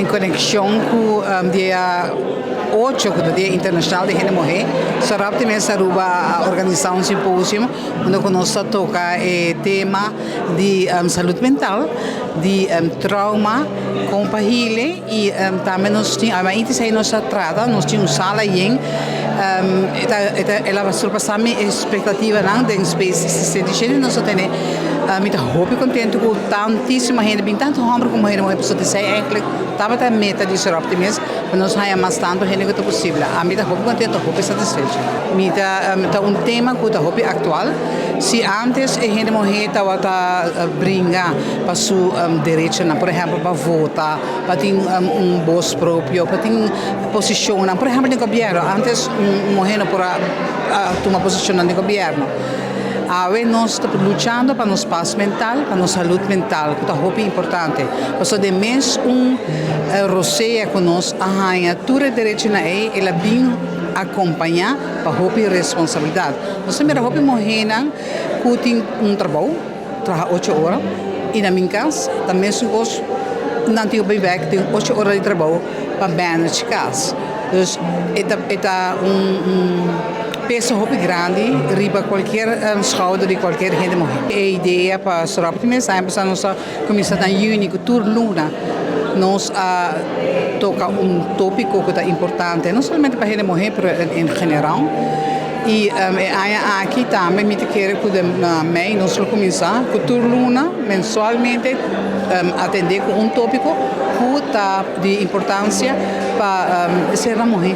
Den konekshon ku dia 8, ku ta Dia Internashonal di Hende Muhé, Soroptimist Aruba a organisá un simposium unda ku nos ta toka e tema di salud mental, di trauma, kon pa hile i tambe nos tin, ainda nos ta trata, nos tin un sala yen. El a surpasá mi ekspektativanan den Space 67. Nos a tene, mi ta hopi kontentu ku tantísimo hende bin, tantu hòmber komo hende muhé, pasobra esei eigenlijk tabata e meta di Soroptimist, pa nos haña mas tantu hende ku ta posibel. Ami ta hopi kontentu, hopi satisfecho. Mi ta ta un tema ku ta hopi aktual. Si antes e hende muhé tabata bringa pa su derechonan, por ehèmpel pa vota, pa tin un bos propio, pa tin posishonnan, por ehèmpel den gobièrnu, antes un muhé no por a tuma posishonnan den gobièrnu. Awe nos ta luchando pa nos pas mental, pa nos salud mental, ku ta hopi importante. Pasobra den mes un rosea ku nos a haña tur e derechonan ei, el a bin akompañá pa hopi responsabilidat. Nos ta mira hopi muhénan ku tin un trabou, traha 8 ora, i na min kas ta mesun kos, nan tin ku bai bèk, tin 8 ora di trabou pa manage kas. Dus e ta un peso hopi grandi riba kualkier skouder di kualkier hende muhé. E idea pa Soroptimist a kuminsá, nos a kuminsá na yüni ku tur luna nos a toka un tópiko ku ta importante, no solamente pa hende muhé, pero en general. I e aña aki tambe mi ta kere ku na mei nos lo kuminsá ku tur luna mensualmente atendé ku un tópiko ku ta di importansia pa ser muhé.